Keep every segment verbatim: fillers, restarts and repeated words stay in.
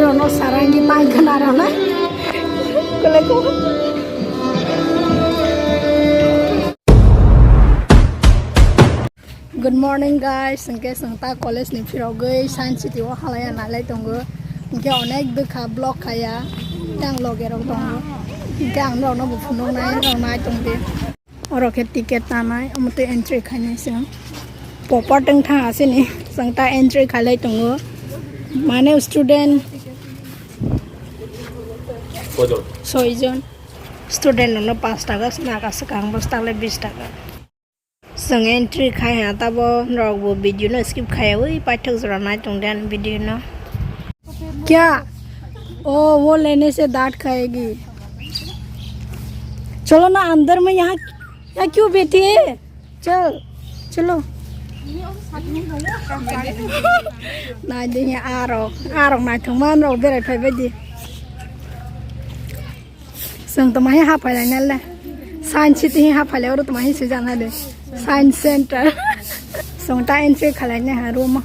Rono sarangi tang khna rana. Kulai ko. Good morning guys, hwnkhe chwng ta college ni phirogwi Science City o halaiya nailai tongo, hwnkhe onek bwkha block khaiya, tei ang loge rok tongo, hwnkhe ang norokno bo phunuknai, norok nai tongdi. Oro khe ticket tanai, omo tei entry khainai chwng. Popor tong thang asini, chwng ta entry khailai tongo. Mane student soijon. Student rokno panch taka se naga swkang, bwswk le bis taka. Chwng entry khai ha tabo, norok bo video no skip khaiya ui paithak jora nai tong den video no. Kya? Oh, wo lene se daat khayegi. Chalo na andar mein yaha, yaha kyun baithi hai? Chal, chalo. Nai de yaha arok, arok nai thong man rok berai phai bai di. Chwng toma hi haphai lai nai le. Science City hi haphai lai oro toma hi swijak nai de. Science Center. Chwng ta entry khalai nai ha room o.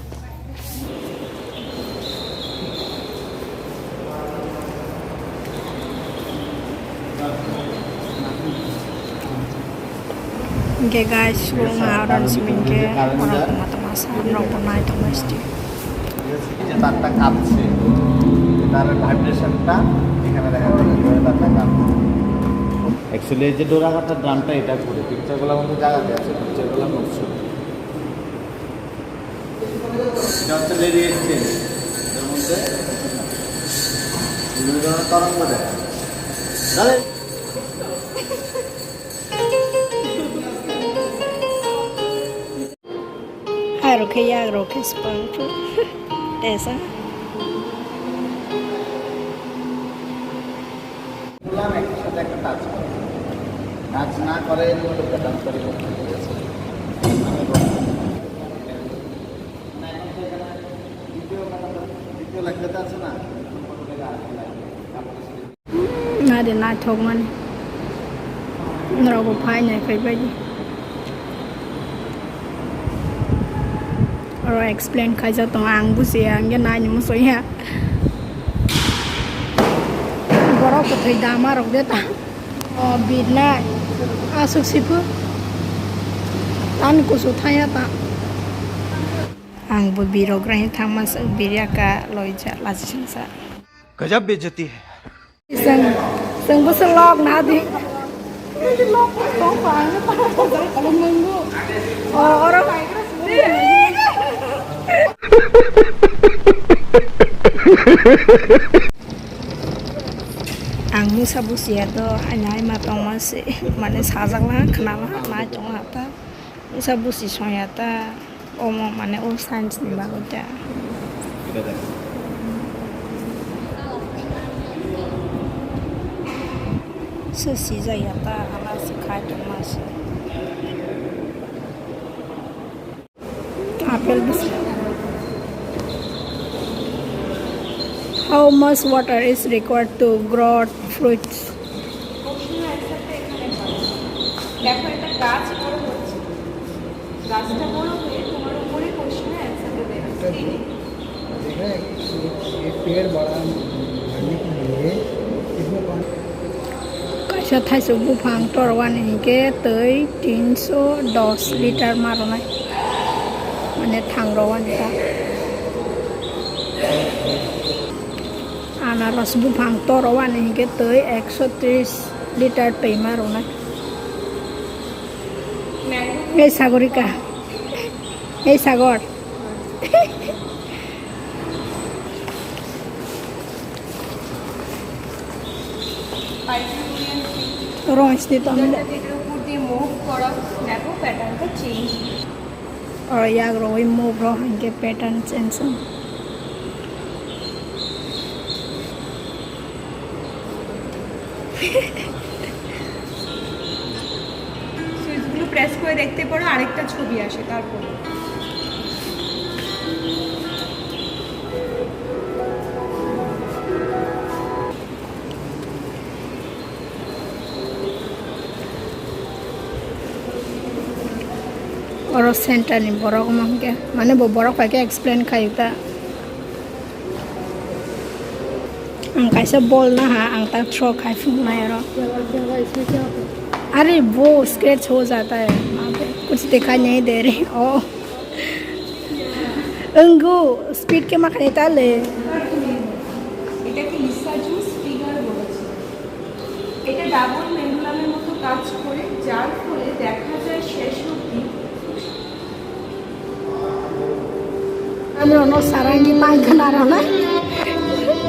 Hwnkhe guys, room ha oran simi hwnkhe oro toma toma sa rok bo nai tongma sidi. এই যে তারটা কাঁপছে, তার ভাইব্রেশনটা এখানে দেখা যায়, কীভাবে তারটা কাঁপছে। অ্যাকচুয়ালি এই যে ডোরাকাটা ড্রামটা এটা ঘুরে, পিকচারগুলো আমাদের জায়গাতে আছে, পিকচারগুলো নষ্ট। এটা হচ্ছে রেডিয়েট চেঞ্জ, এটার মধ্যে বিভিন্ন ধরনের তরঙ্গ দেখা যায়। তাহলে Hai rok khe yak rok khe swpang phu. Tesa. বললাম একই সাথে একটা কাজ করে। কাজ না করে এর মধ্যে প্যাটার্ন পরিবর্তন হয়ে গেছে। আমি বললাম, না, এখন তো এখানে দ্বিতীয়, দ্বিতীয় লেখাটা আছে না? Nai de naithokmani. Norok bo phai nai phai bai di. Oro explain khaijak tongo, ang bujiya, hwnkhe naini muchungya. Borok kwthwi dama rok de ta. O birnai. Aswk siphu. Tan kusu thangya ta. Ang bo birok rai thangma se birya ka loija lachi singsa. गजब बेइज्जती है। Seng, seng bwswk lok na di. Lok tong pa ang ta. O, oro. Ang musa busiya to, ani ai ma tongma se, mane sajak la, khna la, nai tong la ta. Musa busi songya ta. Omo mane o science ni bagwi ta. Se sijak ya ta, ala se khai tongma se. Apple bisi. How much water is required to grow fruits? কোশ্চেনের অ্যান্সারটা এখানে পাবে। দেখো, একটা গাছ বড় হচ্ছে, গাছটা বড় হয়ে তোমার উপরে কোশ্চেনের অ্যান্সারটা বেরোচ্ছে। এই যে देखा है कि एक पेड़ बड़ा बढ़ने के लिए कितना पानी Kaisa thaisuk buphang torwani hinkhe twi tinso dos liter ma rwnai, mane thang rwani ta. Anaros buphang torwani hinkhe twi ekso tris liter twi ma rwnai. Ei Sagorika, ei Sagor. Rong sini tong. Etar upor diye move koro, দেখো প্যাটার্নটা change. Oro yak rogwi move rok hinkhe pattern change wng. সুইচগুলো প্রেস করে দেখতে পারো, আরেকটা ছবি আসে তারপরে। Oro center ni borok omo hinkhe, mane bo borok bai khe explain khai ta. Ang kaisa bol na ha, ang tak throw khai phunuknai oro. Are wo scratch ho jata hai, wahan pe kuch dikhai nahi de rahe. Oh. Wnggo, speed khe ma khainai ta le. এটা কি Lisa juice figure বলেছে? এটা ডাবল পেন্ডুলামের মতো কাজ করে, যার ফলে দেখা যায় শেষ অবধি Ano no sarangi tang khna rana.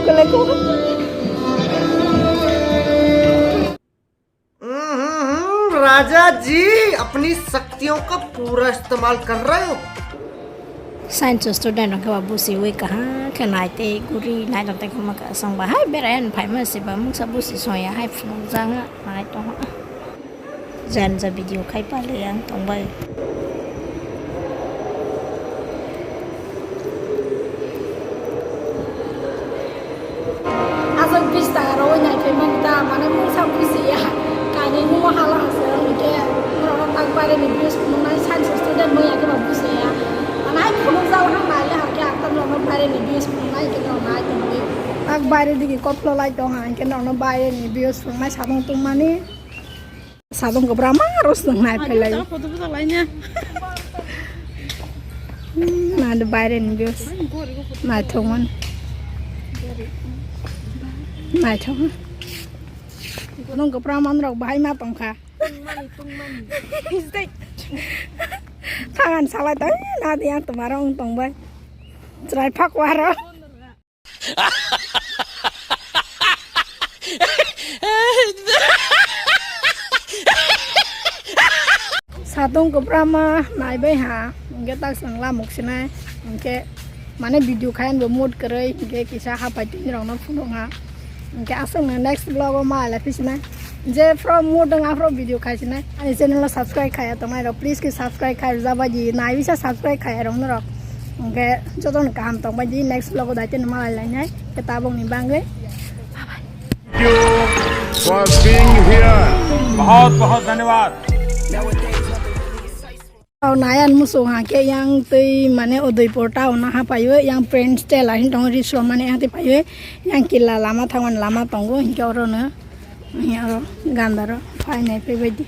Kole ko. हम्म, राजा जी, अपनी शक्तियों का पूरा इस्तेमाल कर रहे हो। Science student rok khe ba busi ui kaha khe nai tei guri nai tong tei khuma ka sang ba hai berai han phai ma se ba mungsa busi soya hai phunuk jang nai tong. Janja video khai pale ang tong bai. Aswk bista aro nai phai mani ta, mane mungsa busi ya. Kani mo hala ase, hingke norok tak bare ni views phunuknai science student mo ya khe ba busi ya. Mane hai phunuk jao ha nai le hingke ang tam norok bare ni views phunuknai hingke norok nai tongdi. Tak bare digi koplo lai tong ha, hingke norok bare ni views phunuknai sabung tongmani. Sadung kwbra ma rosnok nai phailai. Photo photo laina. Nadi baire ni views. Naithok man. Naithok. Nung kwbra man rok bahai ma tongkha. Thangan salai tong nadi yang tumaro wng tongbai. Chwrai phak waro. Satung kwbra ma naibai ha, hingke tak chwng lamuk sinai, hingke mane video khayan bo mood kwrwi, hingke kisa hapai tini rok no phunuk ha, hingke aswk no next vlog o ma lai phi sinai. Je from mood wng aphro video khai sinai. Ani channel o subscribe khaya tongnai rok, please ke subscribe khai rwjak bai di. Nai bisa subscribe khaya rok norok. Hingke joto no kaham tong bai di. Next vlog o daite no malai lainai. Ke tabok ni bangwi. Thank you for being here. बहुत बहुत धन्यवाद। Tao nayan musung ha ke yang tei mane Udaipur town na ha payo yang print style ahin tong ri so mane yang tei payo yang kila lama thangan lama tongo hingke oro no. Yang oro ganda ro phai nai phai bai di.